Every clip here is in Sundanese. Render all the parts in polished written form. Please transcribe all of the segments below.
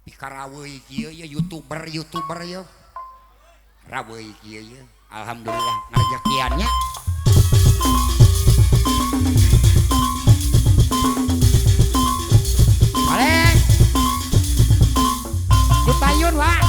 Pikaraweuy kieu ye youtuber ye. Raweuy kieu ye. Alhamdulillah ngarejekiannya. Balik. Dipayun, Wak.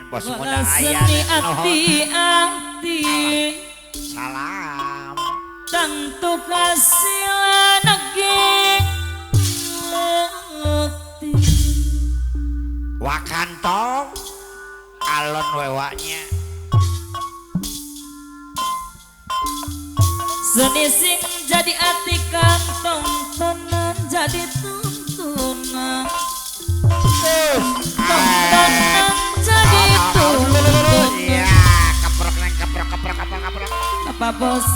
Bos muda ayah ati-ati salam tentu kasih naging wakantong alon wewaknya seni sing jadi ati kantong tonan jadi tuntunan tontonan jadi tuntunan. Iya, keprok neng keprok keprok keprok keprok. Apa bos?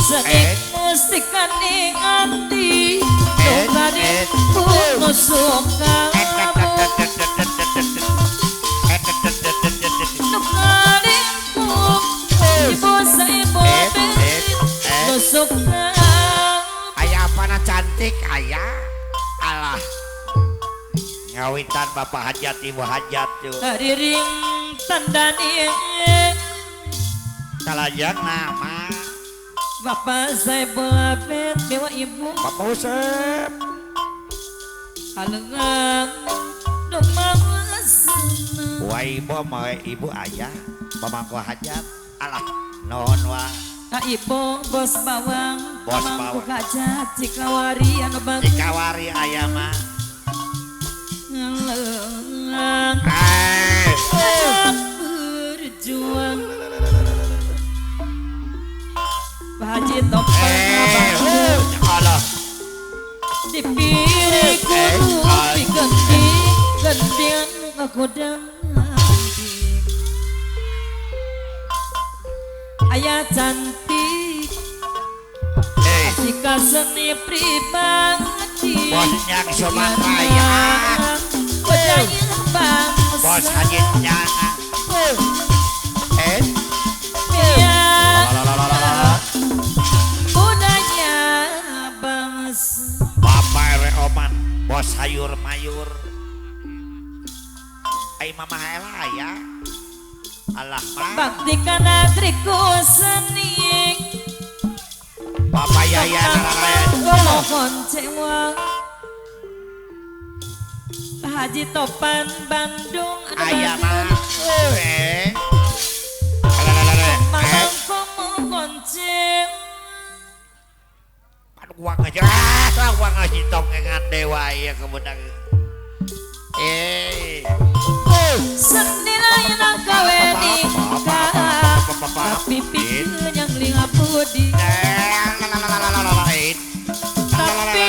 Seni musik ning ati, tungkane putus kamu. Nukane ibu saibu nusuk. Ayah apa na cantik ayah? Alah. Ngawitan bapak hajat ibu hajat tuh. Hariring tandani. Salajang nama. Bapak saya bolabet dewa ibu. Bapak Usep. Halengang dumawasana. Wah ibu mau ibu ayah. Pamangku hajat. Alah non wa. Ibu bos bawang. Bos bawang. Pamangku hajat cikawari anu bang. Cikawari ayah mah. Berjuang Pak Haji Topeng Allah dipilih kudu diganti gantian ngagodang ayah cantik asika seni pribadi bosnya Sumatera ya bos Haji Nyana budaya bangsa Bapak RW Oman bos sayur mayur ai mama Ella ya alah mah bakti kana negeriku seni Bapak Yaya koncewa Pak Haji Topan Bandung ayah mah uang aja uang aja tongengan dewa ya kemudian seni lain gawe nikah tapi pikir yang linga budi tapi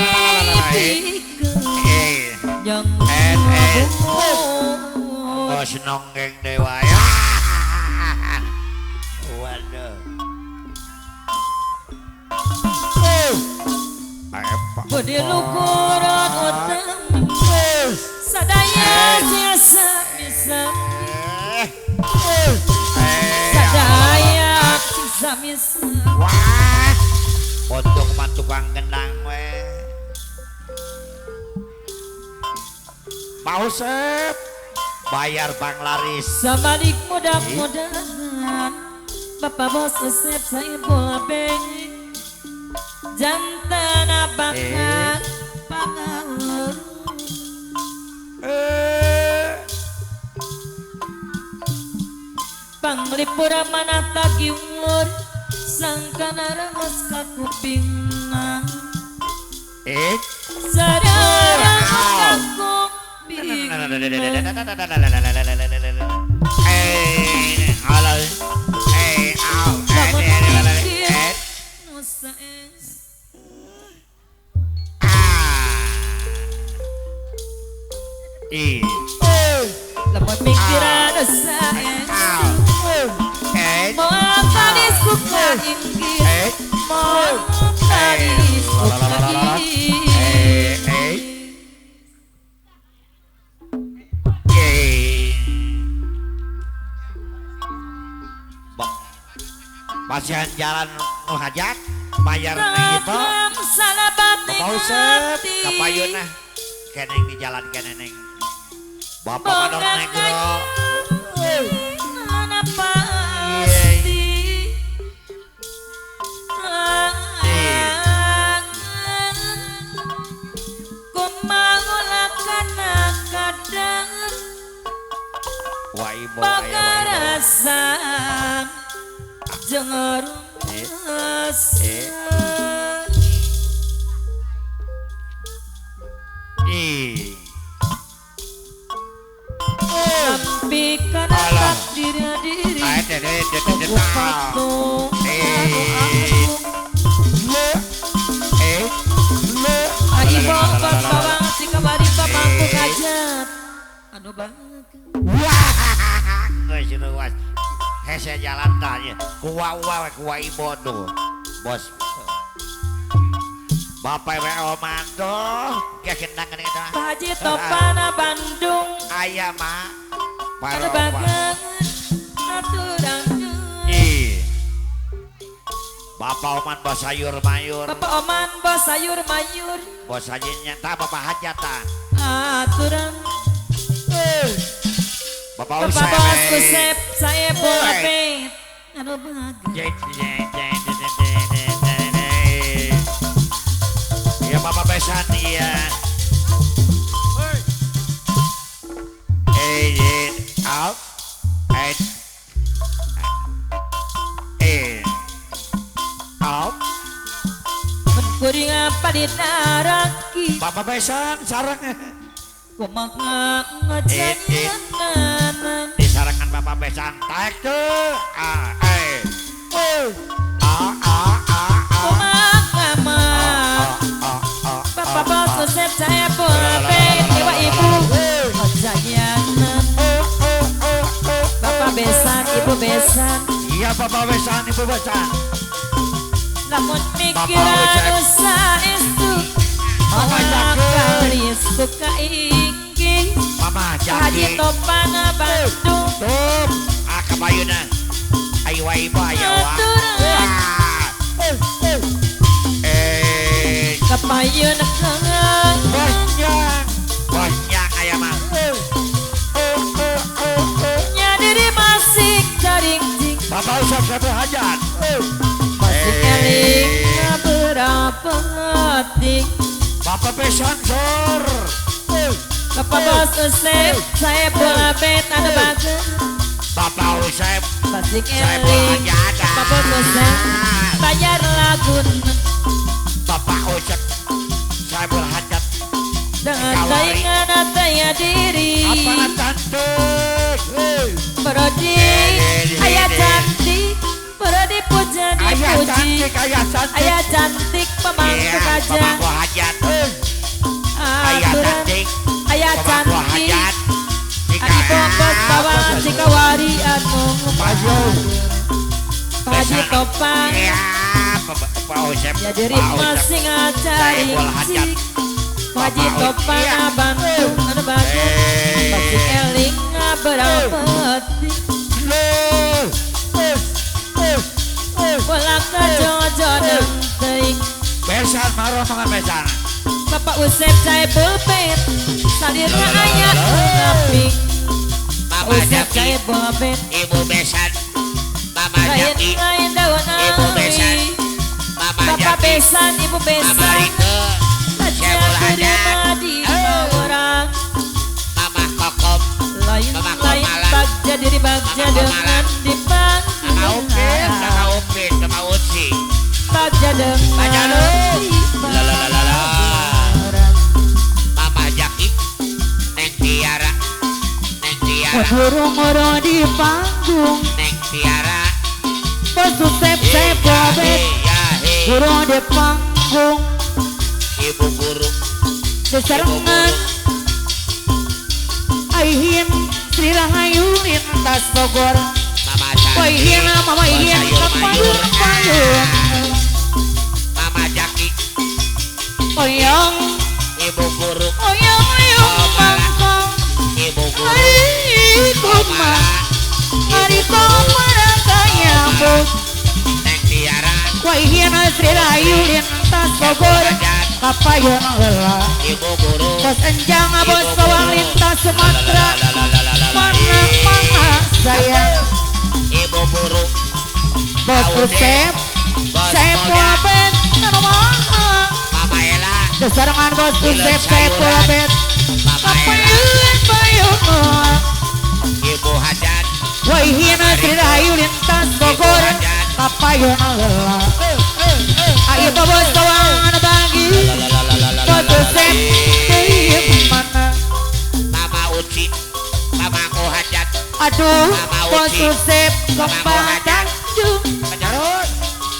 pikir yang bos nonggeng dewa ya waduh budi lukuran utang sadaya jasa bisa sadaya jasa bisa wah untuk mah tukang gendang we mau sep bayar bang laris sabalik mudah-mudahan bapak bos Usep saya boleh jantan abakan pangalan panglipura mana tagiwur sangkana rangos kakupingna sararang kakuping Lamun mikiran saestu moal tanis ku kainggir moal tanis ku kainggir. Pasihan jalan nu hajat bayar neng itu Bapak Usep kapayun nah keneng di jalan keneng Bapak Madong Negro mana pasti kumangulakana kadang boga rasa jeung rumes. Tapi karena takdir diri aku patuh aku bapak bawang cikabari pamangku hajat anu banget. Wah, geus luas. Hese jalan tanya kuwa uwa kuwa ibo tuh bos. Bapak WO manto ge kendang eta. Pak Haji Topana Bandung. Aya mak. Anu bageun aturan. Bapak Oman bos sayur mayur. Bapak Oman bos sayur mayur. Bos haji nyata bapak hajatan. Aturan. Bapak Usep. Bapak Bos Usep saya boleh. Anu bageun. Ya Bapak Besan iya. Out. Out. Kuring apa di naraki. Bapak Besan sarang. Kumaha ngajananan. Di sarangan Bapak Besan taek tuh. A E A A A A. Kumaha mah. Bapak Bos Usep saya boleh dewa ibu. Jayanan. Bapak Besan ibu Besan. Iya Bapak Besan ibu Besan. Lamun mikiran saestu Mama Jaki kalis ku kainggih Mama Jaki Haji Topana Bandung Tup ah kabayuna ayo ibu ayo wa kapayun kang bosnya bosnya aya mah nya diri masih caring-cing Bapak Usep satu hajat masih eling berapa hati Bapak Besan sor Bapak Bos Usep saya bola bet anu bageun Bapak Usep masih eling Bapak Bos Usep bayar lagu Bapak Usep saya bola hajat dengan taingan ataya diri apa cantik Brodi ayah cantik Brodi puja dipuji ayah cantik ayah cantik pemangku hajat pemangku hajat ayah cantik ayah cantik Adi bos bawang cikawari anu Haji Topang ya diri masing ngacari Haji Topang Bandung anu bagus masih eling berapeti Bola kajojonan teuing Besan maroh mangan besan Bapak Usep cai pulpet salirna aya ngaping Mama Usep Jaki cai pulpet Ibu Besan Mama Jaki lain daun Ibu Besan Mama Bapak Jaki Besan Ibu Besan Mama Rike Syebul Hajat di orang Mama Kokom lain Mama lain Komala bagja diri bagja Mama dengan dipanggil Mama Upin Mama Upin Mama Uci bagja dengan Bagja lu. La la la la la. Mama Jaki Neng Tiara Guru-guru di panggung Neng Tiara Bos Usep Saiful Abed guru di panggung Ibu guru sesarengan Aihin Sri Rahayu lintas Bogor Waihin Mama Ihin kepayun payun Mama Jaki Oyong Ibu guru Oyong oyong mangkong Ibu guru Ari kuma Ari kuma kanyambut Neng Tiara Waihin Sri Rahayu lintas Bogor kapayun lelah Ibu guru Bos Enjang bos bawang lintas Sumatera mana mana sayang Ibu guru Bos Usep Saiful Abed Mama Ella sesarengan Bos Usep Saiful Abed kapayun payun Ibu Hajat Waihin Sri Rahayu lintas Bogor kapayun lelah ayo bos bawang bagi Bos Usep mana Mama Uci Mama Kohajat aduh Bos Usep kembang Tanjung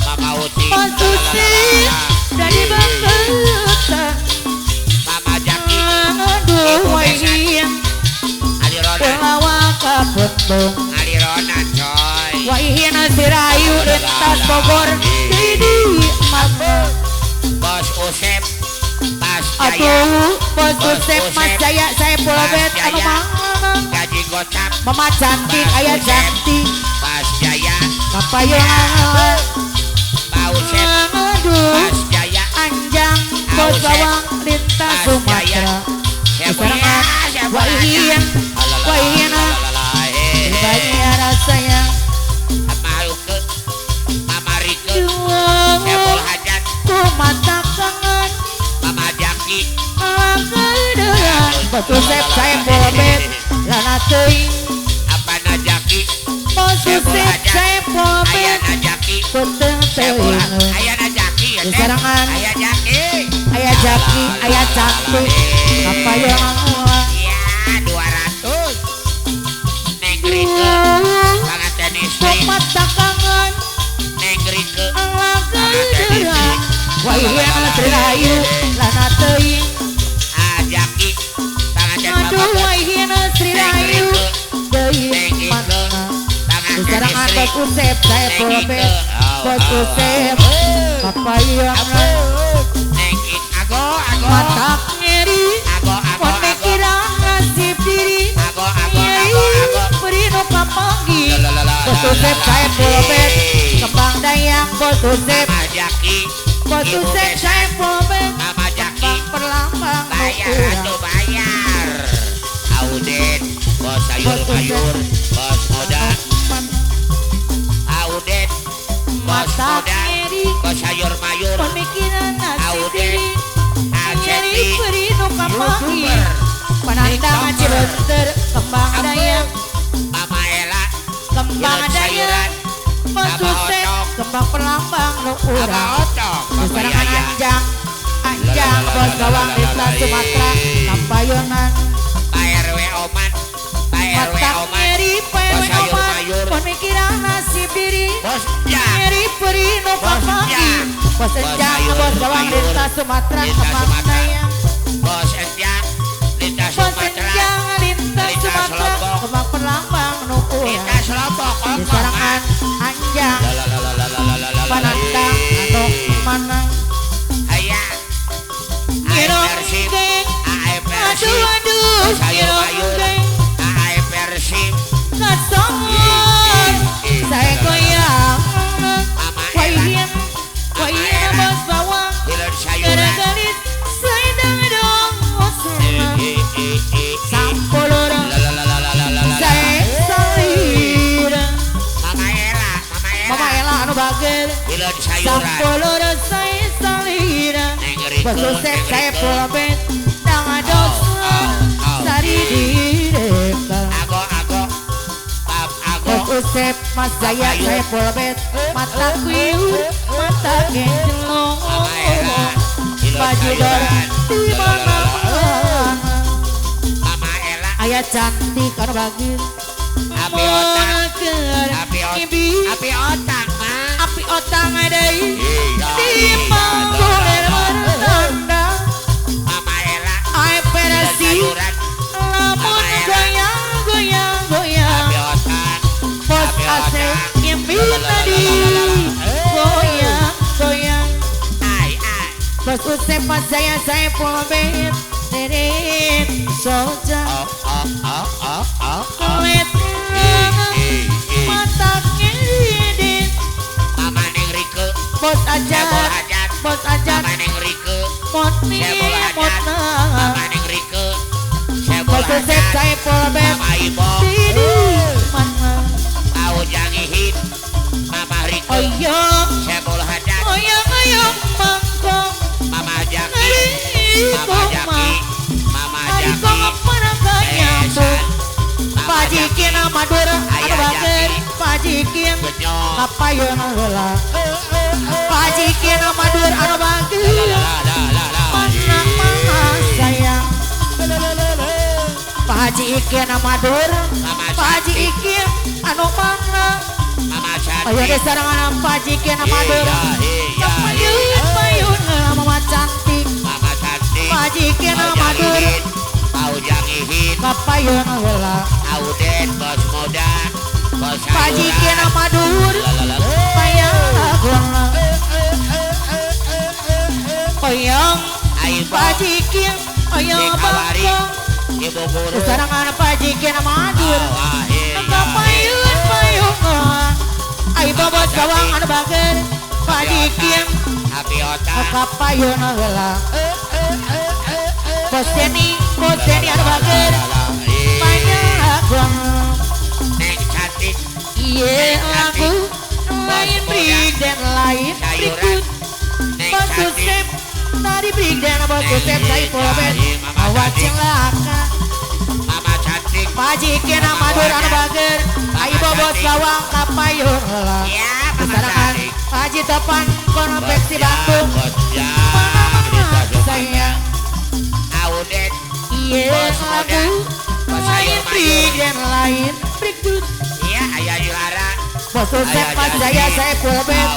Mama Uci Bos Usep dari Bangketa Mama Jaki aduh Waihin Pulawa Kapuntung Alirona coy Waihin Sri Rahayu lintas Bogor di mana Bos Usep Mas Jaya aduh Bos Usep Mas Jaya Saiful Abed anu mana Gaji gocap Mama cantik ayah cantik Mas Jaya kapayun Pak Usep aduh Mas Jaya Anjang Bos Bawang lintas Sumatera sesarengan Waihin Waihin banyak rasanya Mama Uke Mama Rike Saiful Hajat ku mata kangen Mama Jaki Bos Usep Saiful Abed lana teuing apa Najaki Bos Usep Saiful Abed Ayah Najaki beuteung teuing Ayah Najaki sesarengan Ayah Jaki ayah Jaki ayah cantik kapayun ya 200 Neng Rike panganten istri ku mata kangen Neng Rike Waihin Sri Rahayu lana teuing Jaki panganten aduh Waihin Sri Rahayu deui mana sesarengan Bos Usep Saiful Abed Bos Usep kapayun Neng Ago Ago mata ngeri Ago Ago pemikiran nasib diri Ago Ago Ago Ago beri nu kapanggih Bos Usep Saiful Abed kembang dayang Bos Usep Mama Jaki Bos Usep Saiful Abed Mama Jaki kembang perlambang bayar atau bayar Auden bos sayur mayur bos moda Auden bos moda bos sayur mayur pemikiran nasib Auden diri nyeri Aceti beri nu kapanggih panandang Cibeunteur kembang dayang Mama Ella kembang dayang Bos Usep kembang perlambang nu urang sesarengan Anjang Anjang bos bawang lintas Sumatera kapayunan Pak RW Oman Pak RW mata Oman nyeri Pak RW Bos sayur Oman mayur pemikiran nasib diri Bos Jak nyeri beri nu Bos kapanggih Jak Bos Enjang sayur bos bawang mayur lintas Sumatera lintas kembang Sumatera. dayang Bos Enjang lintas Bos Sumatera Enjang lintas Lintas Sumatera Lombok. kembang perlambang nu urang lintas Lombok sesarengan Anjang panandang anu mana Ayah Ngirong Persib geng AE Persib aduh aduh Bos sayur ngirong mayur geng AE Persib kasongan saya goyang Mama Ella Waihin Waihin bos bawang Hileun sayuran gara-garis saya dong sampulur saya salira Mama Ella Mama Ella Mama Ella anu bager Hileun sayuran sampulur saya salira Neng Rike Bos Usep Neng saya Rike pulpen tangan dosa sari direka Ago Ago Bab Ago Bos Usep Mas Jaya saya pulpen mata kuyur mata genjelong Mama Ella Hileun baju sayuran di mana Mama Ella Aya cantik anu bageur. Api otang. Api otang. Api otang mah. Api otang deui. Di panggoler bertanda. Mama Ella. Ai persi. Lamun goyang goyang goyang. Api otang. Bos Asep ngimpi tadi. Goyang goyang. Ai ai. Bos Usep pas saya Saiful Bet. Deret soja. Oh oh oh oh oh. Kulit mata ngedit. Mama Neng Rike. Bos Ajat. Bos Ajat. Mama Neng Rike. Motni motna. Mama Neng Rike. Bos Usep Saiful Bet. Mama Ibo. Didi mana. Au jangihin. Mama Rike. Oyong. Sebol Hajat. Oyong oyong mangkok. Mama Jaki. Mama Jaki. Mama Jaki. Pajikin Madura anu bager. Pajikin kapayun heula. Pajikin Madura anu bager. Mana mana sayang. Pajikin Madura. Pajikin anu mana. Ayo deh sarangan pajikin Madura. Kapayun payun mama cantik. Mama cantik. Pajikin Madura. Kapayun heula. Auden bos muda. Bos Pajikin Madur. Payagona. Oyong pajikin oyong bangkong. Ibu guru. Sarangan pajikin Madur. Kapayun payun. Ai bobot bawang anu bager. Pajikin api otak. Kapayun heula. Bos Deni anu bager. Neng cantik. Iye lagu lain break dan lain berikut. Bos Usep tadi break dan bos Usep Saiful Bet. Awak celaka. Mama cantik. Pajikin Madur anu bager. Ai bobot bawang kapayun heula. Sarangan Haji Topan konveksi Bandung. Mama sayang. Auden. Iye lagu lain break dan lain berikut. Iya ayah juara. Bos Usep Mas Jaya Saiful Bet.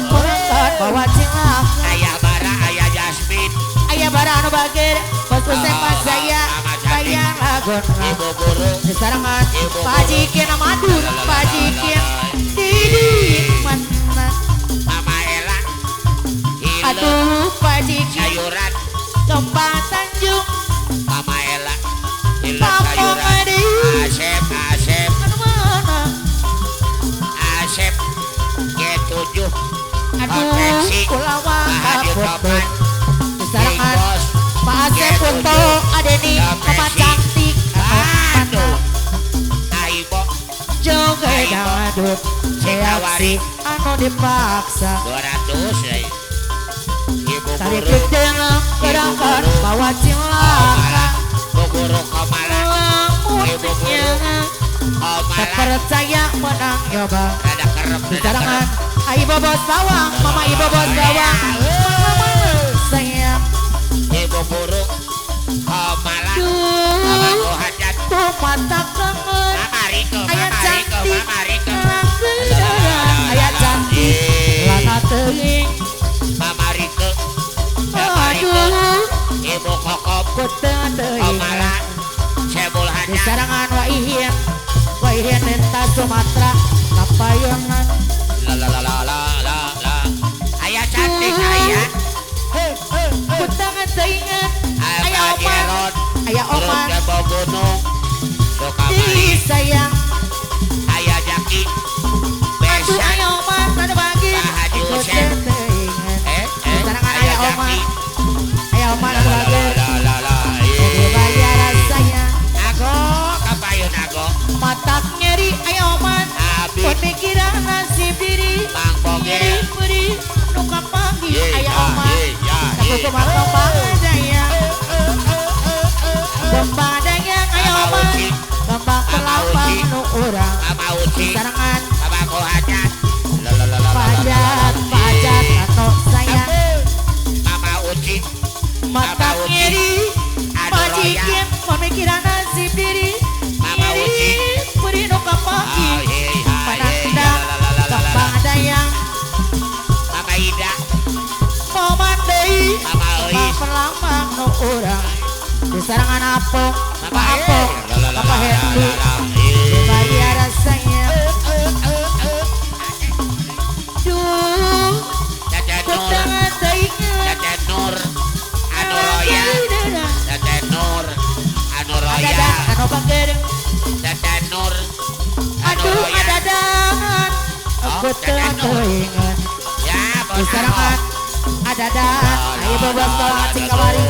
Kurangkan bawa cilaka. Ayah Bara, ayah Jasmine. Ayah Bara anu bager. Bos Usep Mas Jaya bayang lagona. Ibu guru. Sarangan Pajikin Madur. Pajikin Didi mana. Mama Ella. Aduh Pajikin. Sayuran. Domba Tanjung. Mama Ella. Sayuran. Asep, Asep. Asep G7. Aduh, kulawa kapot. Sarangan Pak Asep Kunto Adeni Mama cantik. Aduh. Aibo. Joget dangdut. Reaksi anu dipaksa. 200 ya. Ibu Tarik guru. Berangkat bawa cilaka. Bu guru Komala. Ibu guru Komala. Terpercaya menang nyoba. Rada kerep. Sarangan Ibu bos bawang, mama ibu bos bawang. Mama sayang. Ibu guru Komala. Mama Hajat. Tuh mata kangen. Mama Riko, Ayah Mama Riko, cantik. Mama Riko. Ayah cantik. Lana teuing. Mama Riko. Mama Riko. Aduh. Ibu Kokop. Kota teuing. Komala. Cebol Di Hajat. sarangan Waihin. Waihin lintas Sumatera. Kapayungan. La la la la la la la. Ayah cantik ayah. Kota teuingan. Ayah Oman. Ayah Oman. Gunung. Di sayang. Ayah Jaki. Aduh Besan. ayah Oman pada pagi. Pak Haji Usep. Sarangan Ayah ayah Oman. Jaki. Ayah Oman anu bager. La la la. Kudu bayar rasanya. Ago kapayun ago. Matak nyeri ayah Oman. Abi. Pemikiran nasib diri. Mang Bogel. Nyeri beri nu kapanggih ayah Oman. Ya Sakutu kembang jaya. Kembang dayang ayah Oman. Kembang pelapang nu urang. Mama Uci. Sarangan Mama Kohajat. La la la la. pajat pajat atau sayang. Mama Uci. Mata nyeri. Aduh, Pajikin pemikiran nasib diri. urang di sarangan apong Pak Apong Bapak Hendy bayar rasanya duh Teteh Nur anu roya Teteh Nur anu roya Teteh Nur anu roya aku teringat ya di sarangan adadan ayo bebas tolong cikawari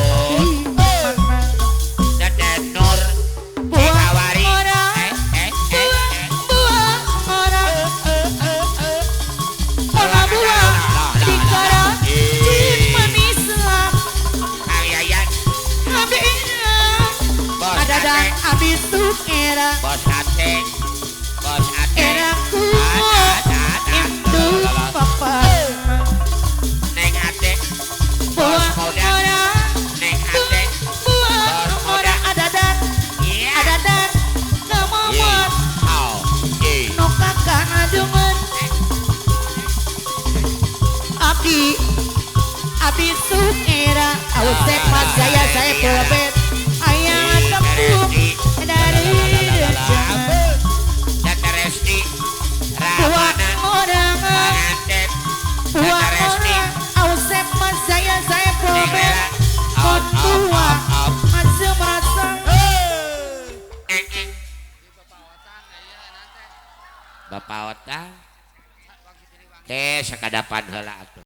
Teteh Nur cikawari Era bos ate bos ate eraku indu papa neng ate bos muda neng ate bos muda adadan adadan ngamamot no kakak adungan abdi abdi era ausep mas saya probet ayah tepung dari Resti Ramana Panganten Resti ausep mas saya probet tua masih merasa Bapak Otang teh sakadapan heula atuh.